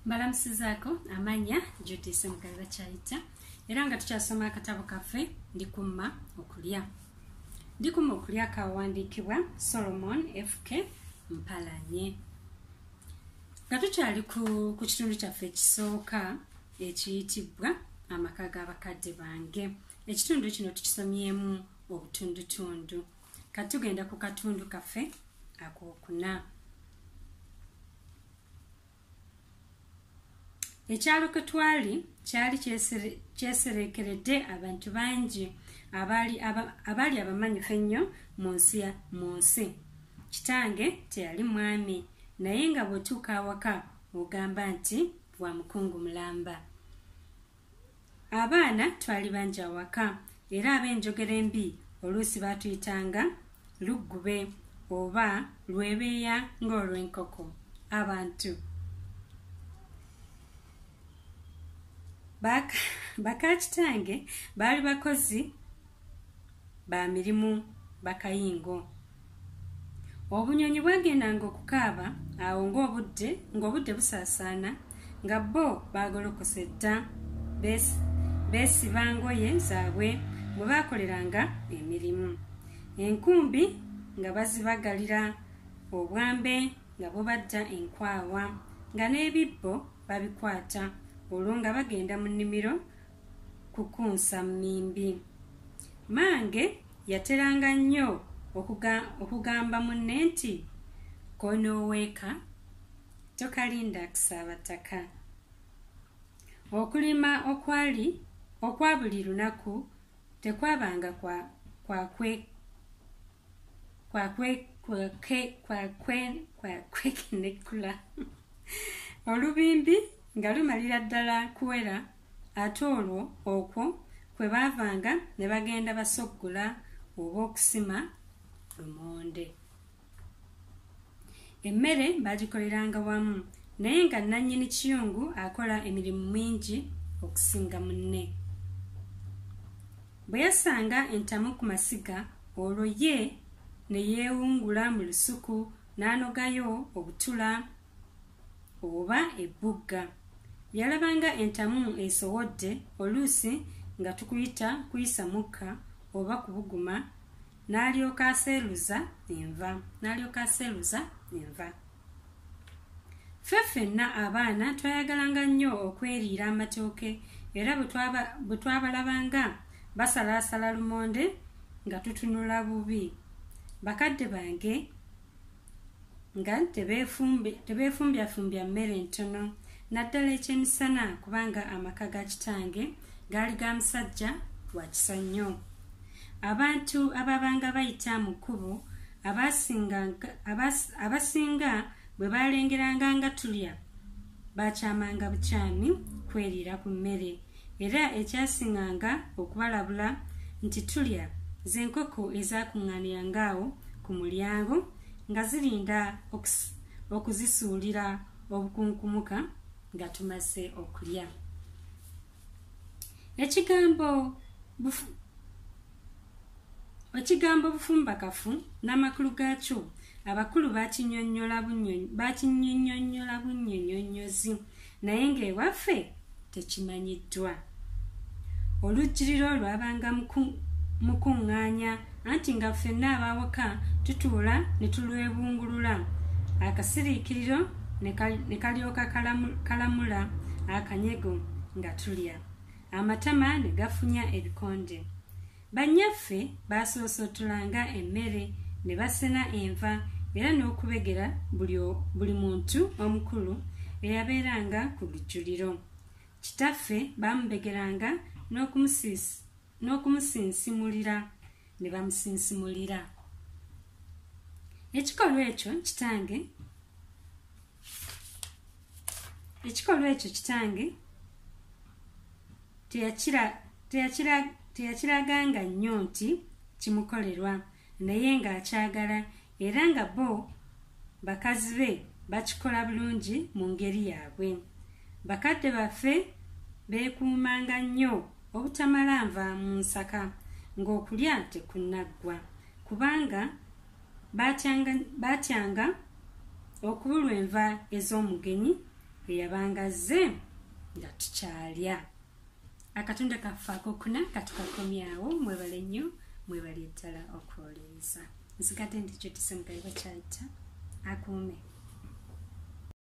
Mbalamusizaako amanya Judith Mugabe Bakyayita, era nga tukyasoma akatabo kaffe Ndikumma Okulya. Ndikumma Okulya kawandiikibwa Solomon F.K. Mpalanye. Nga tukyali ku kitundu kyaffe ekisooka ekiyitibwa Amaka g'abakadde bange. Ekitundu kino tukisomyemu obutundutundu. Kati tugenda ku katundu kaffe akookuna. Ekyalo kwe twali kyali kyeserekeredde abantu bangi abaali abamanyifu ennyo mu nsi. Kitange teyali mwami, naye nga bw'otuuka awaka ogamba nti wa mukungu mulamba. Abaana twali bangi awaka, era ab'enjogera embi oluusi baatuyitanga luggube oba lwebeeya ng'olw'enkoko. Abantu baka kitange baali bakozi ba mirimu bakayingo. Obunyonyi bwagendanga okukaaba awo ng'obudde busaasaana, nga bo baagolokose dda, beesiba ngoye zaabwe mwe baakoleranga emirimu. Enkumbi nga bazibagalira, obwambe nga bubadda enkwawa, nga n'ebibbo babikwata, olwo nga bagenda mu nnimiro kukunsa mmimbi. Mange yateranga nnyo okugamba munne nti konooweeka tokalinda kusaaba ttaka. Okulima okwa buli lunaku tekwabanga kwa kwekenekula. Olubimbi nga lumalira ddala kuwera, ate olwo okwo kwe baavanga ne bagenda basoggola oba okusima lumonde. Emmere baagikoleranga wamu, naye nga nnannyini kiyungu akola emirimu mingi okusinga munne. Bwe yassanga entamu ku masiga, olwo ye ne yeewungula mu lusuku n'anogayo obutula oba ebbugga. Yalabanga entamu esowodde, oluusi nga tukuyita kuyisa mukka oba kubuguma, n'alyoka aseeruza enva. Ffe ffenna abaana twayagalanga nnyo okweriira amatooke, era bwe twabalabanga basalaasala lumonde nga tutunula bubi. Bakadde bange nga tebeefumbyafumbya mmere ntono, naddala ekyemisana, kubanga amaka ga kitange gaali ga musajja wa kisa nnyo. Abantu ababanga bayita mu kkubo abasinga bwe baalengeranga nga tulya, baakyamanga bukyami kweriira ku mmere, era ekyasinganga okubalabula nti tulya z'enkoko ezaakuŋŋaaniranga awo ku mulyango nga zirinda okuzisuulira obukunkumuka nga tumaze okulya. Ekigambo bufumbakafu n'amakulu gaakyo abakulu bakinnyonnyola bunnyonnyozi, naye ng'ewaffe tekimanyiddwa. Olujjiriro lwabanga mukuŋŋaanya, anti nga ffenna ab'awaka tutuula ne tulwebungulula, akasiriikiriro ne kalyoka kalamula akanyego nga tulya, amatama ne gafunya ebikonde. Bannyaffe baasoosootolanga emmere ne basena enva, era n'okubegera buli muntu omukulu eyabeeranga ku lujjuliro. Kitaffe baamubegeranga n'okumusinsimulira ne bamusinsimulira. Ekikolwa ekyo kitange teyakiraganga nnyo nti kimukolerwa, naye ng'akyagala, era nga bo bakazi be bakikola bulungi mu ngeri yaabwe. Bakadde baffe beekuumanga nnyo obutamala nva mu nsaka ng'okulya tekunnaggwa, kubanga baatyanga okubulwa enva ez'omugenyi Eyabanga azze nga tukyalya. Akatundu kaffe akokuna katukakomyawo. Mwebale nnyo, mwebale ddala okuwuliriza. Nsigadde ndi Judisi Mugabe Bakyayita. Akuume.